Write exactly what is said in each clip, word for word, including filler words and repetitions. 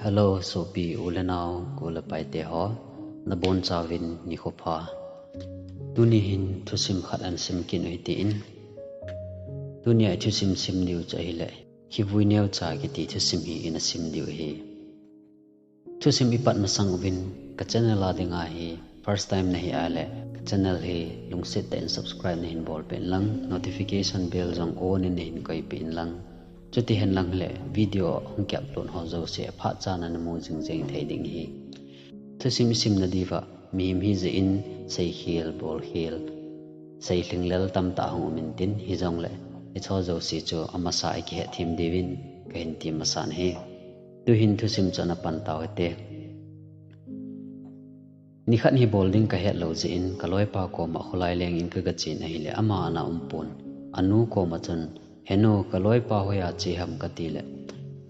Hello, sopi u le nao, u le pai te ho, nabonchauvin nikho pha. Tuni hin thusim khat ana sim kit u hitin. Tunia i thusim sim diu chu ahile, Khivui Neocha kiti thusim hi ina sim diu ahi. Thusim i pat masang uvin ka channel a dinga hi first time nahi a le, ka channel hi lungset tah in subscribe nahin bol peh in lang, notification bell jong on in nahin koi peh in lang. Chuti hen lang le video hung ki upload ho jouse aphat chan a namu jing jeng thei ding ahi. Thusim i simna diuva mihem hi jeh in seikhel, bolkhel, seilhinglel tamtah hung um intin, hijongle hicheho jouse chu amasa i kihetthem diuvin kahin ti masa ahi. Tuhin thusim chu ana pan tau hite. Nikhat hi bol ding kahet lou jeh in, ka loipa koma kholai leng in kaga chen ahile, ama ana um pon. Anu koma chun, "He nu, ka loipa hoiya che ham?" kati le,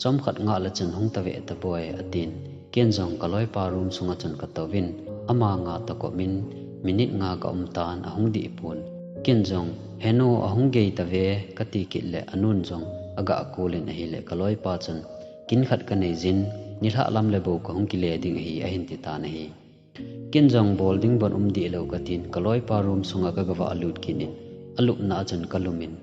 "Chomkhat ngah le chun hung tave taboi," atin. Ken jong ka loipa room sunga chun katouvin, ama ngah tokop in, minute nga ka um tan, ahung dih pon. Ken jong, "He nu, ahung gei tave," kati kit le, anun jong aga call in ahile, ka loipa chun, "Kin khat kanei jin, nilhah lam le bou kahung kile ding ahi," ahin ti tan ahi. Ken jong bol ding bon um dih lou katin, ka loipa room sunga kaga vah lut kit in, alupna a chun kalum in,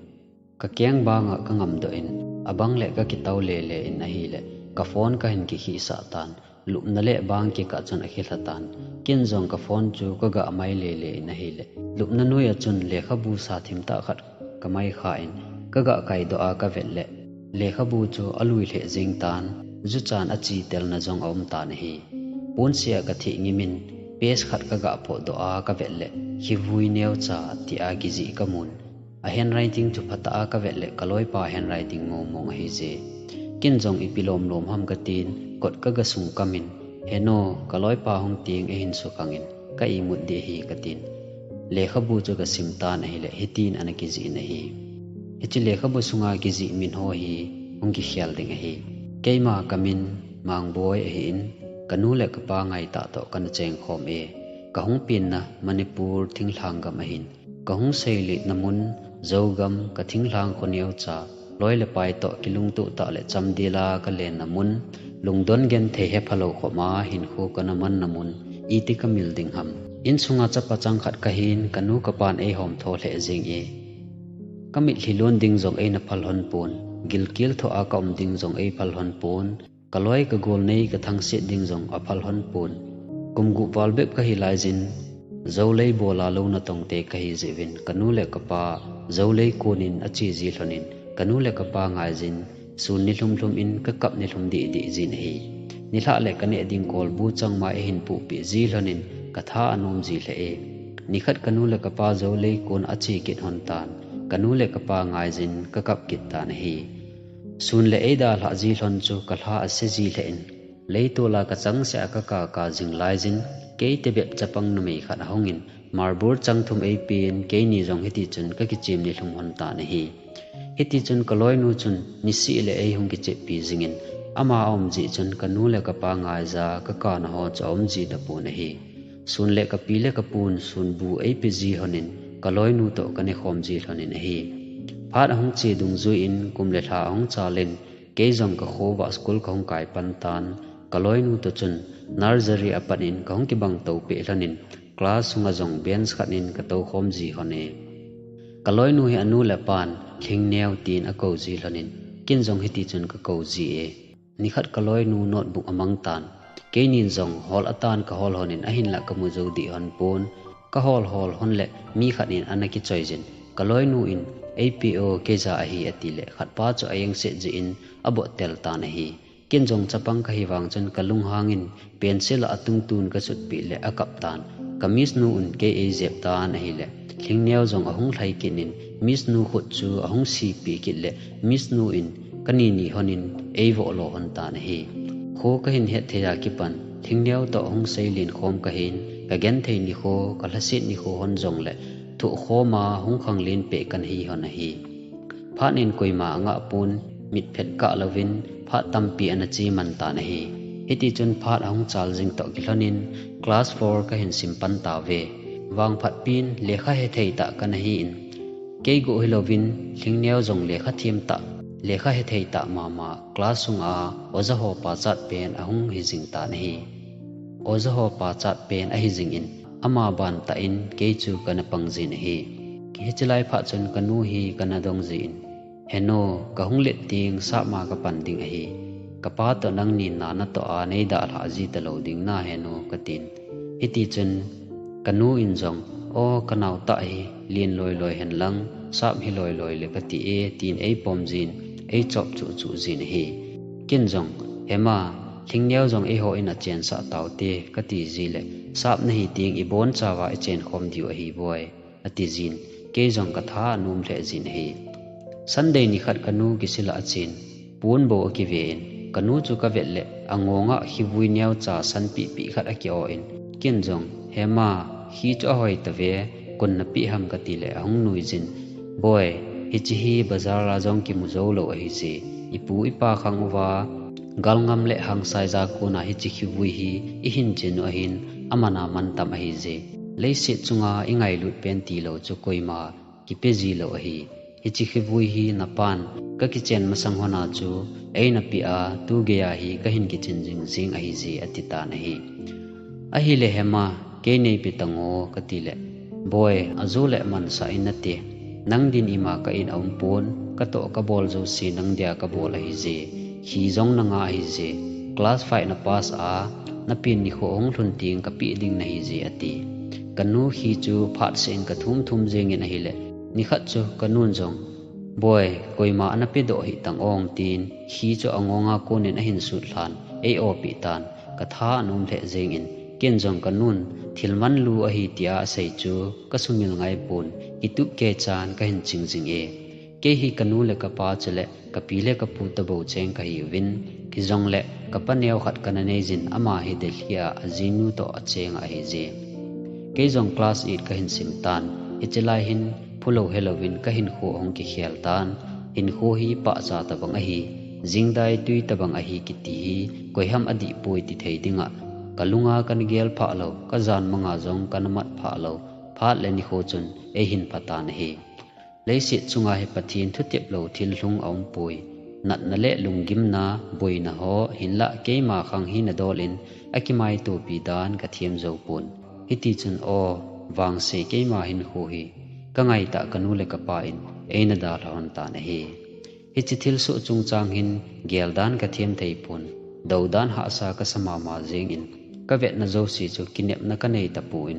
kakeng banga kangam doh in, abang le kakitao lele in ahile, ka phone kahin kikhisah tan, lupna le bang kikah chun akilha tan. Ken jong ka phone chu kaga mai lele in ahile, lupna noiya chun lekhabu sa thim tah khat kamai kha in, kaga kaidoh a kavet le, lekhabu chu alui lheh jeng tan, juchan achi telna jong aum tan ahi. Ponse a katheh ngim in, page khat kaga potdoh a kavet le, Khivui Neocha tia kijih kamun. A handwriting chu phatah a kavet le, ka loipa handwriting mong mong ahije. Ken jong ipi lom lom ham katin, kot kaga sung kam in, "He nu, ka loipa hung teng eihin sukhang in, ka imut ding ahi," katin. Lekhabu chu kasim tan ahile, hitin ana kijih in ahi. Hiche lekhabu sunga kijih min ho hi hung kikhel ding ahi. Keima kamin Mangboi ahin, kanu le kapa ngaitah toh kana chengkhom e. Kahung penna Manipur thinglhang gam ahin, kahung seilih na mun Zogam, ka thinglhang kho neocha, loi le pai toh kilungtoh tah le chamdel a kalen na mun, lungdon genthei hephalou khop a hinkho kana man na mun, iti kamil ding ham. Insunga chapa chang khat kahin, kanu kapan eihom tho lheh jeng e. Kamitlhi lon ding jong eina phal lhon pon, gilkel thoh a kaum ding jong eiphal lhon pon, kaloi kagol nei kathangset ding jong aphal lhon pon. Kum gup val bep kahi laijin, jou lei bol a lou natong te kahi jeh uvin, kanu le kapa jou lei kon in ache ji lhon in, kanu le kapa ngai jin, sun ni lhum lhum in kakap ni lhum deh deh jin ahi. Nilhah le kaneh ding kolbu changmai ahin puhpeh ji lhon in, katha anom ji lheh e. Nikhat kanu le kapa jou lei kon ache kit lhon tan, kanu le kapa ngai jin kakap kit tan ahi. Sun le eidalhah ji lhon chu kalha ase ji lheh in, leitol a kachangseh a kaka ka jing laijin, kei tebep chapang numei khat ahung in, marbur chang thum eipen, keini jong hiti chun kakichem ni lhum lhon tan ahi. Hiti chun kaloinu chun niseh le eihung kicheppi jing in, ama aum jeh chun kanu le kapa ngaija kakana ho chu aum ji tapon ahi. Sun le kapi le kapun sunbu eipe ji lhon in, kaloinu toh kanekhom ji lhon in ahi. Phat ahung che dungjui in, kum le lha ahung chal in, kei jong kakho uva school kahung kai pan tan, kaloinu toh chun nursery a pat in kahung kibang tou peh lhon in, class sunga jong bench khat in katou khom ji lhon e. Kaloinu hi anu le apan, Lhingneo tin akou ji lhon in, ken jong hiti chun kakou ji e. Nikhat kaloinu notebook amang tan, keinin jong hol atan kahol lhon in, ahinlah kamu jou deh lhon pon, kahol hol lhon le mi khat in ana kichoi jin, kaloinu in, eipe o, keija ahi ati le, khatpa chu aengset jeh in, abot tel tan ahi. Ken jong chapang kahi vang chun kalunghang in pencil a atungtun kasutpeh le akap tan. Ka miss nu un kei eijep tan ahile, Lhingneo jong ahung lhai kit in miss nu khut chu ahung sipeh kit le miss nu in kanini lhon in eivoh lo lhon tan ahi. Kho kahin hetthei a kipan, Lhingneo toh ahung seilen khom kahin, kagenthei nikho, kalhaset nikho lhon jongle, thoh khom a hung khanglen peh kana hi lhon ahi. Phat in koima angah pon, mitphet kah louvin, phat tampi ana che man tan ahi. Hiti chun phat ahung chal jing toh kilhon in, class four kahin sim pan tauve. Vangphat pen, lekha hethei tah kana hi in, kei guh hilouvin, Lhingneo jong lekha them tah, lekha hethei tah mama class sunga oja ho pachat pen ahung hi jing tan ahi. Oja ho pachat pen ahi jingin, ama ban tah in kei chu kana pang jin ahi. Hiche lai phat chun kanu hi kana dong jin, "Henu, kahung let ding, sap ma kapan ding ahi. Kapa toh nangni nana toh a neidalhah ji talou ding na henu," katin. Hiti chun kanu in jong, "O, kanao tah hi, lien loi loi hen lang, sap hi loi loi le kati e," tin eipom jin, eichop chuh chuh jin ahi. Ken jong, "Hema, lhingneo jong eiho in achensah taute," kati ji le, "Sap nahi ding, ibonchauva ichen khom diu ahi boi," ati jin, kei jong katha anom lheh jin ahi. Sunday nikhat kanu kisil a achen, pon bou akiven, kanu chu kavet le angonga khivui neocha sanpih pih khat aki-o in, ken jong, "Hema, khi chu ahoi tave, koin napeh ham," kati le ahung nui jin, "Boi, hiche hi bazar a jong kimu joulou ahi je. Ipu ipa khang uva, Galngam le Hangsaiza kona hiche khivui hi ihin chen u ahin, aman a mantam ahi je. Leiset chunga ingailut pen tilou chu koima kipe jilou ahi. Hiche khivui hi napan kakichen masang hon a chu eina peh a, tu geiya hi kahin kichen jing jing ahi je," ati tan ahi. "Ahile Hema, kei neipe tango," kati le, "Boi, ajo le mansah in nate. Nang din ima ka in a um pon, katoh kabol jouse nang dia kabol ahi je. Khi jong nanga ahi je. Class five na pass a, napen nikho hung lhun teng kapeh ding nahi je," ati. Kanu khi chu phatseh in kathum thum jingin ahile, nikhat chu kanun jong, "Boi, koima ana pedoh hih tang o," tin, khi chu angonga konin ahin sut lhan, ei-o peh tan, katha anom lheh jingin, ken jong kanun, "Thil manlu ahi," tia asei chu kasumil ngai pon, kitup kei chan kahin ching jing e. Kei hi kanu le kapa chule kapi le kapu tabou cheng kahiuvin, hijongle kapa neo khat kana nei jin, ama hi Delhi a ajinu toh acheng ahi je. Kei jong class eight kahin sim tan, hiche lai hin phulou helouvin kahinkho ahung kikhel tan, hinkho hi pahcha tabang ahi, jingdai tui tabang ahi kiti hi koiham adih poi ti thei dinga kalunga kana gel phah lou, kajan manga jong kana mat phah lou, phat le nikho chun eihin pha tan ahi. Leiset chunga hi Pathen thutep lou thil lhung aum poi. Natna le lunggimna, boina ho, hinlah keima khang hi nadol in akimaitopi dan kathem jou pon. Hiti chun aw, vangse keima hinkho hi kangaitah kanu le kapa in eina dalha hon tan ahi. Hiche thilsoh chungchang hin geldan kathem thei pon, doudan hahsa kasa mama jingin, kavetna jouse chu kinepna kanei tapon,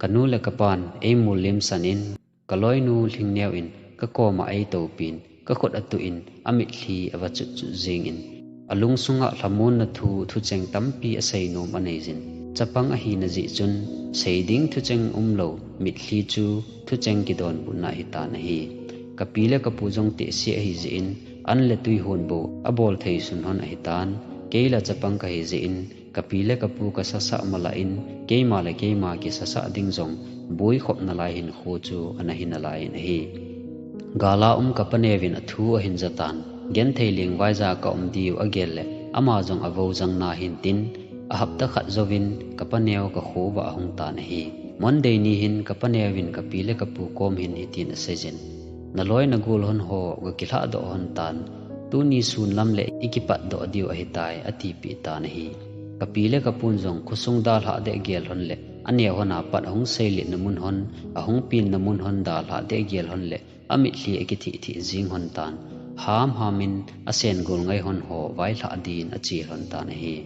kanu le kapan eimul limsan in, kaloinu lhingneo in kakoma eitopin, kakhut atuh in, amitlhi ava chut chut jingin, alungsunga lhamonna thu, thucheng tampi asei nom anei jin. Chapang ahina jeh chun, sei ding thucheng umlou, mitlhi chu thucheng kidonbutna ahitan ahi. Kapi le kapu jong tehse ahi jeh in, an le tui hon bou abol thei sun hon ahitan, keila chapang kahi jeh in, kapi le kapu kasasah malah in, keima le keima kisasah ding jong boikhop nalai hinkho chu ana hi nalai in ahi. Gala um kapa neovin athu ahin jatan, genthei lengvaija kaum diu agel le, ama jong avou jangna hintin, ahapta khat jouvin kapa neo kakho uva ahung tan ahi. Monday ni hin kapa neovin kapi le kapu kom hin hitin asei jin, naloi nagol hon ho gakilhah doh hon tan, tuni sun lam le ikipat doh diu ahitai, atipeh tan ahi. Kapi le kapun jong khosung dalhah deh gel hon le, aneo hon apat ahung seiletna mun hon, ahung penna mun hon dalhah deh gel hon le, amitlhi akithih thih jing hon tan, ham ham in asen gol ngai hon ho vailhah din ache hon tan ahi.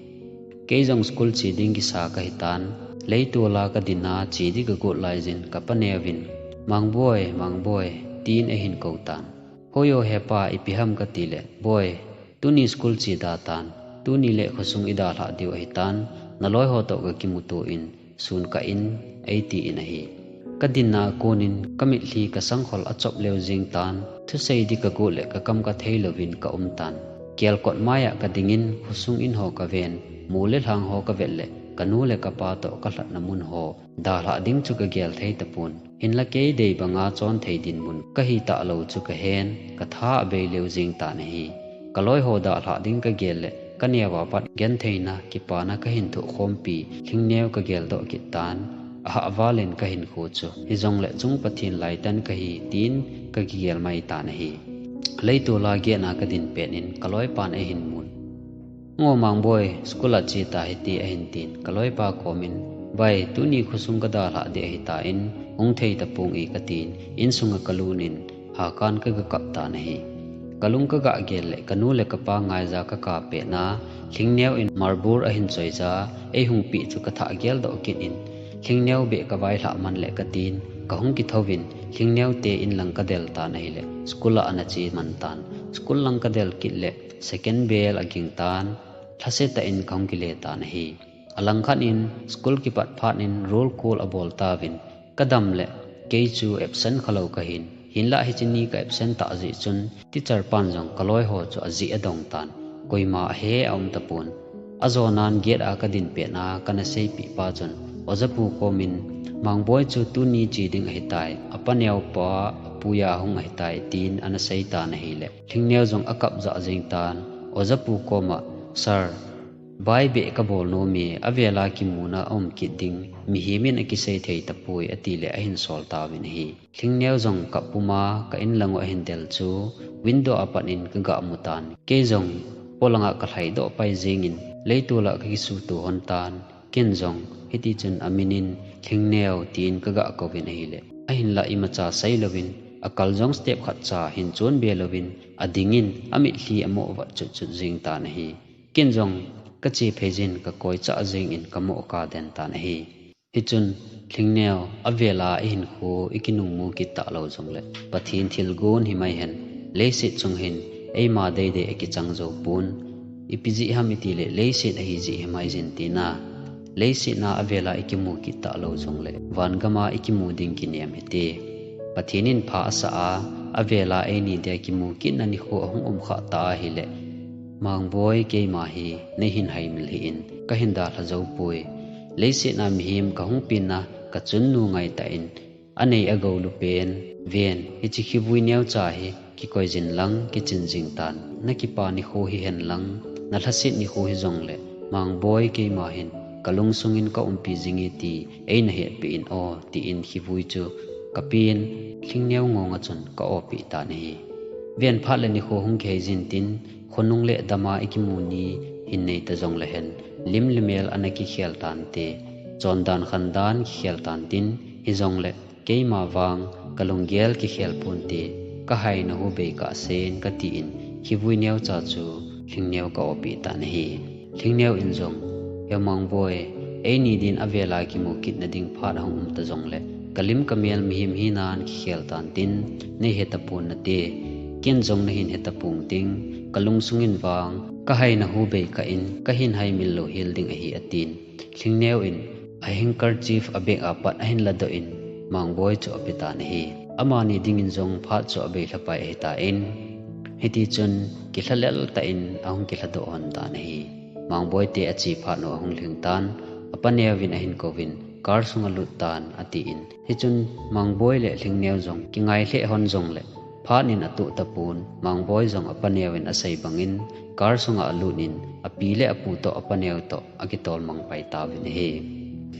Kei jong school che ding kisa kahitan, leitol a kadin a che di kagot laijin kapa neovin, Mangboi, Mangboi, tin eihin kou tan. Hoi o hepa, ipi ham kati le, Boi, tuni school che da tan, tuni le khosung idalhah diu ahitan, naloi ho toh kakimuto in, sun kah in, eitin ahi. Kadinna a konin kamitlhi kasangkhol achop leu jing tan, thusei di kagot le kakam kathei louvin kaum tan. Kelkot maiya kadingin khosung in ho kaven, mol le lhang ho kavet le kanu le kapa toh kalhatna mun ho dalhah ding chu kagel thei tapon. Hinla kei dei banga chon thei dinmun kahi talou chu kahen, katha abei leu jing tan ahi. Kaloi ho dalhah ding kagel le kaneo a pat gentheina, kipana kahin thoh khompi, lhingneo kagel doh kit tan, ahah val in kahinkho chu hijongle chung Pathen laitan kahi tin kakigel mai tan ahi. Leitol a gate a kadin pet in kaloipan eihin mun. Ngo Mangboi, school a che tahite ahin tin, kaloipa komin, Bai, tuni khosung kadalhah ding ahitan, hung thei tapong e katin, insunga kalut in, hakan kaga kap tan ahi. Kalung kaga gel le, kanu le kapa ngaija kakap pet na, Lhingneo in marbur ahin choija, eihung peh chu kathah geldoh kit in, Lhingneo beh kavailhah man le katin, kahung kithouvin, Lhingneo te in lang kadel tan ahile, school a ana che man tan. School lang kadel kit le, second bell aging tan, lhase tah in kahung kile tan ahi. Alangkhat in, school kipat phat in roll call abol tauvin, kadam le, kei chu absent khalou kahin, hinlah hiche ni ka absent tah jeh chun, teacher pan jong kaloi ho chu ajeh adong tan, koima ahe aum tapon. Ajonan gate a kadin pet na kana seipeh pa chun, Ojapu komin, Mangboi chu tuni che ding ahitai, apa neo pa apuiya hung ahitai, tin ana sei tan ahile, Lhingneo jong akap jah jeng tan, Ojapu koma, Sir, Bai beh kabol nom e, avela kimuna aum kit ding, mihem in akisei thei tapoi, ati le ahin sol tauvin ahi. Lhingneo jong kap puma ka in lang u ahin del chu, window a pat in kaga mu tan. Kei jong polanga kalhaidoh pai jeng in, leitol a kakisuto hon tan. Ken jong, hiti chun amin in, Lhingneo, tin kaga kouvin ahile, ahinlah imacha seilouvin, akal jong step khat cha hin chon be louvin, ading in, amitlhi amoh vat chut chut jeng tan ahi. Ken jong kache phei jin kakoi chah jeng in kamo kaden tan ahi. Hichun, Lhingneo, avela ihinkho ikinung mu kit talou jongle, Pathen thilgon himai hen, leiset chung hin eima deidei akichang jou pon, ipi jeh ham iti le, leiset ahi jeh himai jin tina. Leiset a avela ikimu kit talou jongle, van gam a ikimu ding kinem hite. Pathen in pha asah a, avela eini dia kimu kitna nikho ahung um kha ta ahile, Mangboi, keima hi neihin haimil hih in, kahin dalha jou poi. Leiset a mihem kahung penna kachunnu ngai tah in, anei agou lupen, ven, hiche khivui neocha hi kikoi jin lang, kichin jing tan, nakipa nikho hihen lang, nalhaset nikho hijongle, Mangboi, keima hin kalungsung in kaumpi jing e ti eina hetpeh in o, tin khivui chu kapen, Lhingneo ngong a chun ka-oppeh tan ahi. Ven, phat le nikho hung kihei jin tin, khonung le dam a ikimu ni hin nei ta jongle hen, lim le mel ana kikhel tante, chondan khandan kikhel tan tin, hijongle keima vang kalunggel kikhel ponte, kahaina hu bei kahsen katin, khivui neocha chu Lhingneo ka-oppeh tan ahi. Lhingneo in jong, He Mangboi, eini din avela kimu kitna ding phat ahung um ta jongle, kalim kamel mihem hinan kikhel tan tin, neihe tapon nate. Ken jong nahin he tapong ting, kalungsung in vang kahaina hu bei kah in, kahin haimil louhel ding ahi, atin. Lhingneo in a handkerchief abag a pat ahin ladoh in, Mangboi chu ape tan ahi. Amani dingin jong phat chu abei lhapai ahitan, hiti chun kilhalel tah in ahung kilhadoh hon tan ahi. Mangboi te ache phat u ahung lhing tan, apa neovin ahin kouvin, car sunga lut tan, atin. Hichun Mangboi le Lhingneo jong kingai lheh hon jongle, phat in atoh tapon, Mangboi jong apa neovin asei bangin, car sunga alut in, api le apu toh apa neo toh akitol mang pai tauvin ahi.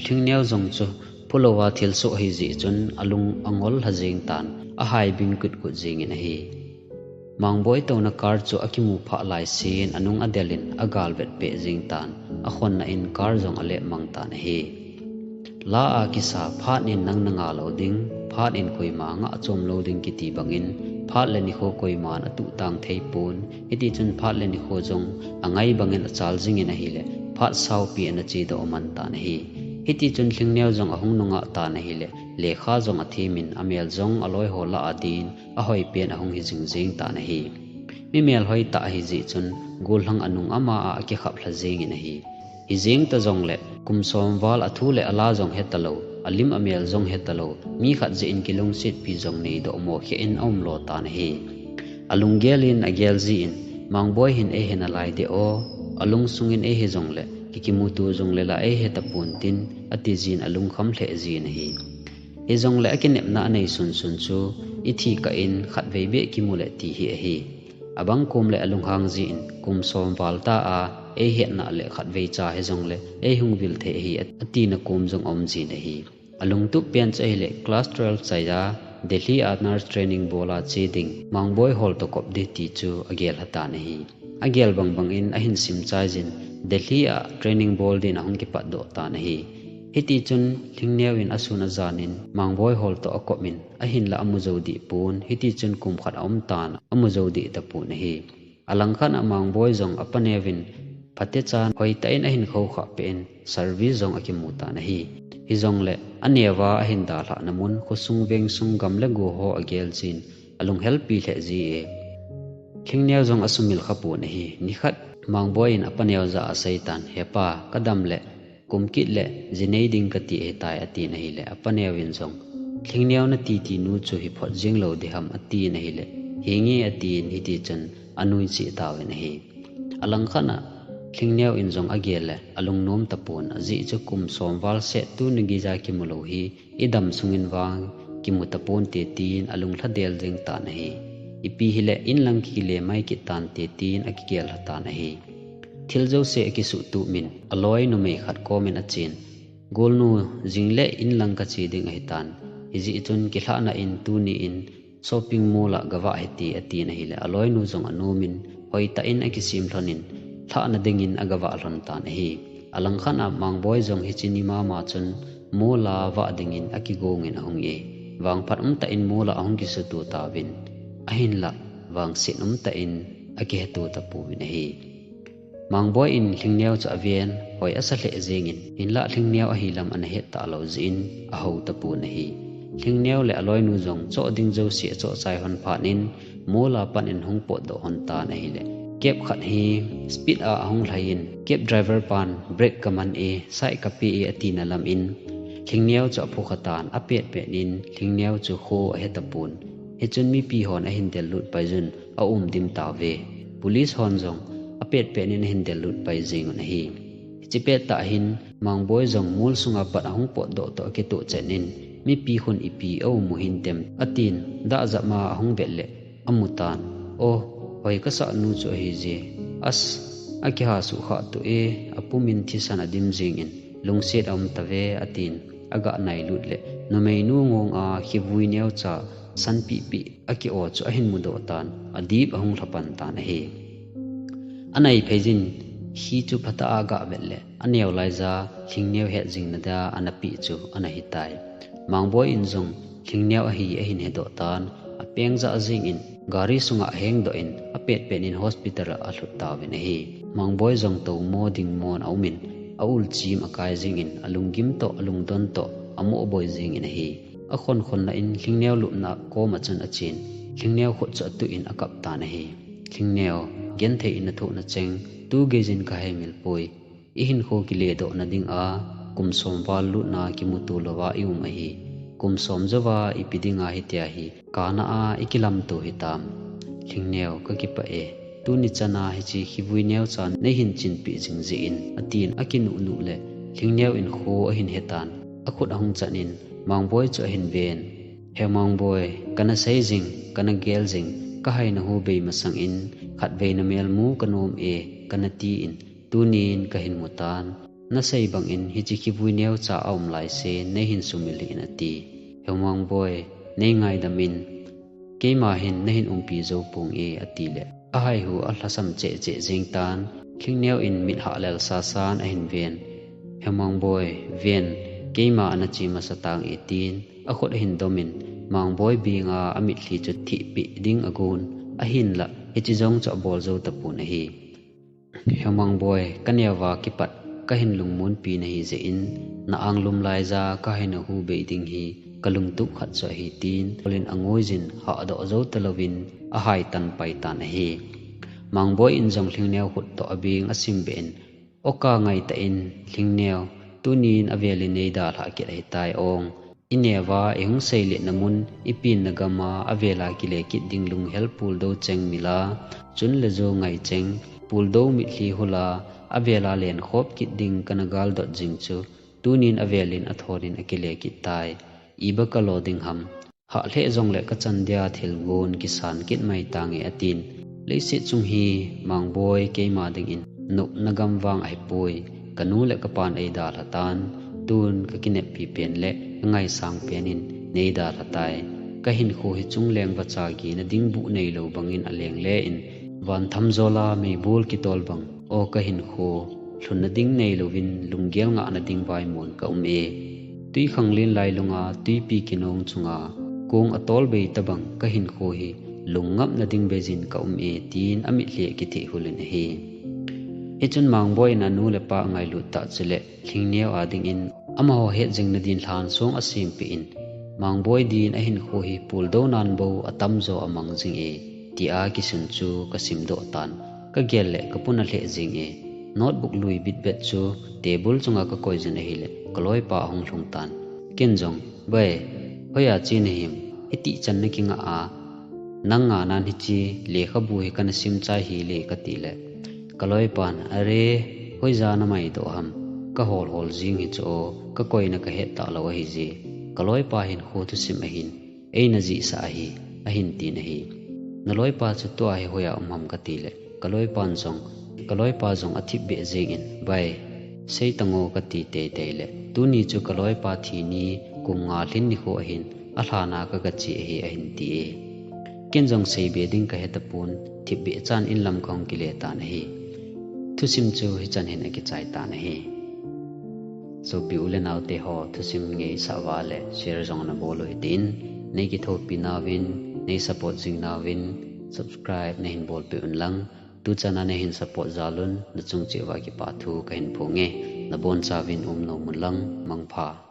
Lhingneo jong chu phulouva thilsoh ahi jeh chun alung angol lha jeng tan, ahai bing kutkut jengin ahi. Mangboi touna car chu akimu phah laisen anung adel in agal vetpeh jeng tan, akhonna in car jong alep mang tan ahi. La a kisa, phat in nang nanga lou ding, phat in koima ngah chom lou ding kiti bangin, phat le nikho koiman atuh tang thei pon, hiti chun phat le nikho jong angai bangin achal jingin ahile, phat saopi ana chedoh man tan ahi. Hiti chun Lhingneo jong ahung nungah tan ahile, lekha jong athemin amel jong aloi ho lah a din, ahoi pen ahung hi jingjing tan ahi. Mi melhoi tah ahi jeh chun, gollhang anung ama a akikhap lha jengin ahi. Hijeng ta jongle, kum som val athu le ala jong he talou, alim amel jong he talou, mi khat jeh in kilungsetpi jong neidoh mo khe in aum lo tan ahi. Alunggel in agel jin, Mangboi hin eihe nalai deh o, alungsung in eihe jongle, kikimuto jongle la eihe tapon tin, ati jin alungkham lheh jin ahi. Hijongle akinepna anei sunsun chu, ithi kah in khatvei beh kimu le ti hi ahi. Abang kom le alunghang jin, kum som val ta a, eihetna le khatvei cha hijongle, eihung vil thei ahi, atina kom jong aum jin ahi. Alungtup pen chu ahile, class twelve chai a, Delhi a nurse training bol a che ding Mangboi hol toh kop ding ti chu agel lha tan ahi. Agel bang bang in ahin sim chai jin Delhi a training bol din ahung kipat doh tan ahi. Hiti chun Lhingneo in asun ajan in Mangboi hol toh akop in ahinlah amu jou deh pon, hiti chun kum khat aum tan amu jou deh tapon ahi. Alangkhat a Mangboi jong apa neuvin phatechan hoitah in ahin khoukhah peh in service jong akimu tan ahi. Hijongle aneo a ahin dalhah na mun khosung vengsung gam le go ho agel jin alunghel pi lheh ji e. Lhingneo jong asumil kha pon ahi. Nikhat Mangboi in apa neo jah a asei tan, "He pa, kadam le kum kit le ji nei ding kati ahitai," atin ahile, apa neo in jong, "Lhingneo nati ti nu chu hi phot jing lou ding ham?" atin ahile, "Hi nge," atin, hiti chun anui cheh tauvin ahi. Alangkhat a Lhingneo in jong agel le alungnom tapon, ajeh chu kum som val seh tuni geija kimu lou hi, idam sungin vang kimu tapon te tin alunglha del jeng tan ahi. Ipi hile inlang kile mai kit tan te tin akigel lha tan ahi. Thil jouse akisuh tup in aloi numei khat kom in achen, "Golnu, jing le inlang kache ding ahitan. Hijeh chun kilhahna in tuni in shopping mall a gavah hite," atin ahile, aloinu jong anom in, hoitah in akisem lhon in, lhahna dingin agavah lhon tan ahi. Alangkhat a Mangboi jong hiche ni mama chun mall a vah dingin akigong in ahung e. Vangphat umtah in mall a ahung kisuto tauvin, ahinlah vangset umtah in akiheto tapouvin ahi. Mangboi in Lhingneo chu aven, hoi asa lheh jeng in, hinlah Lhingneo ahi lam ana het talou jeh in ahou tapon ahi. Lhingneo le aloinu jong choh ding jouse achoh chai lhon phat in, mall a pat in hung potdoh lhon tan ahile, cab khat hi speed a ahung lhai in, cab driver pan brake kaman e, side kape e, atina lam in, Lhingneo chu aphukha tan, apet pet in Lhingneo chu kho ahe tapon. Hichun mipi hon ahin del lut pai jun, aum dim tauve. Police hon jong apet pet in ahin del lut pai jeng un ahi. Hiche pettah hin Mangboi jong mall sunga pat ahung potdoh toh akitoh chen in, "Mipi khun ipi aum u hintem?" atin, dah jap ma ahung vet le amu tan. "O, hoi kasah nu chu ahi je. As, akiha suh khah toh e, apum in thisan adim jeng in, lungset aum tave," atin, aga nai lut le, numeinu ngong a khivui neocha sanpihpih aki-o chu ahin mudoh tan, adip ahung lhapan tan ahi. Anai phei jin, khi chu phatah a aga vet le, aneo laija Lhingneo het jing nadia ana peh chu ana hitai. Mangboi in jong Lhingneo ahi ahin hedoh tan, apeng jah jeng in, gari sunga ahengdoh in, apet pet in hospital a alhut tauvin ahi. Mangboi jong tomo dingmon aum in, aul chim akai jeng in, alunggim toh, alungdon toh, amoh boi jeng in ahi. Akhon khon na in Lhingneo lupna koma chun achen, Lhingneo khut chu atuh in akap tan ahi. Lhingneo, genthei in nathoh na cheng, tu geijin kahaimil poi. Ihinkho kiledoh na dinga, kum som val lutna kimuto louva ium ahi. Kum som jouva ipi dinga hitia hi, kana a ikilamto hitam. Lhingneo, kakipah e. Tuni chana hiche khivui neocha neihin chinpeh jing jeh in, atin akinuh nuh le, Lhingneo in kho ahin hetan, akhut ahung chan in, Mangboi chu ahin ven. He Mangboi, kana sei jing, kana gel jing, kahaina hu bei masang in, khatvei namel mu kanom e, kana ti in, tunin kahin mutan. Nasei bang in hiche khivui neocha aum laise, neihin sumil hih in ati. He Mangboi, neingaidam in, keima hin nahin umpi jou ponge, ati le, ahaihu alhasam cheh cheh jeng tan, Lhingneo in mit hah lel sasan ahin ven. He Mangboi, ven, keima ana che masa tange, tin, akhut ahin dom in, Mangboi benga amitlhi chu thihpeh ding agon, ahinlah, hiche jong chu abol jou tapon ahi. He Mangboi, kaneo va kipat, kahin lungmonpi nahi jeh in, na anglum laija kahaina hu bei ding hi, kalungtup khat chu ahi, tin, Lhingneo in angoi jin, hahdoh jou talouvin, ahaitan pai tan ahi. Mangboi in jong Lhingneo khut toh abeng asim beh in, o kangaitah in, Lhingneo, tunin avel in neidalhah kit ahitai ong. Ineo va ihung seilet na mun, ipenna gam a avela kile kit ding lunghel puldou cheng mila, chun le jou ngai cheng, puldou mitlhi hula, avela lenkhop kit ding kana galdot jing chu, tunin avel in athon in akile kit tai. Iba kalo ding ham. Hah lheh jongle kachan dia thilgon kisan kit mai tange, atin. Leiset chung hi Mangboi keima dingin nopna gam vang ahipoi. Kanu le kapan eidalha tan, tun kakineppi pen le kangaisang pen in neidalha tai. Ka hinkho hi chungleng vacha gina ding buh neilou bangin aleng le in, van thamjola meibol kitol bang, aw ka hinkho, lhunna ding neilouvin lunggel ngahna ding vaimon ka um e. Tui khanglen lailunga tuipi kinong chunga kong atol bei tabang ka hinkho hi lungngapna ding beijin ka um e, tin amitlhi akithehhul in ahi. Hichun Mangboi in anu le apa angailut tah chule lhingneo a dingin amaho het jingna din lhan song asempeh in, Mangboi din ahinkho hi puldou nan bou atamjo amang jing e, tia kisun chu kasimdoh tan. Kagel le kapun alheh jing e. Notebook lui bitbet chu table chunga kakoi jin ahile kaloipa ahung lhung tan. Ken jong, Bai, hoiya che nahim, hiti channa kingah a, nang ngahnan hiche lekhabu hi kana simchai hile katile, kaloipan, Are, hoija namaidoh ham, kahol hol jing hichu o, kakoina kahet talou ahije. Kaloipa hinkho thusim ahin, eina jihsah ahi, ahin tin ahi. Naloipa chu tua hi hoiya um ham katile, kaloipan jong, kaloipa jong athipbeh jengin, Bai, seitango kati teitei le, tuni chu kaloipa thi ni kum nga lhin nikho ahin, alhana kagache ahi ahin ti e. Ken jong seibe ding kahetapon, thipbeh chan inlam kahung kile tan ahi. Thusim chu hichan hin akichai tan ahi. Sopi u le naote ho, thusim ngeisah uva le share jong nabol u hitin, neikithopi nauvin, neisupport jing nauvin, subscribe nahin bolpeh unlang, tuchana nahin support jal un, nachung cheh uva kipathu kahin phonge. Nabonchauvin umnom unlang, mangpha.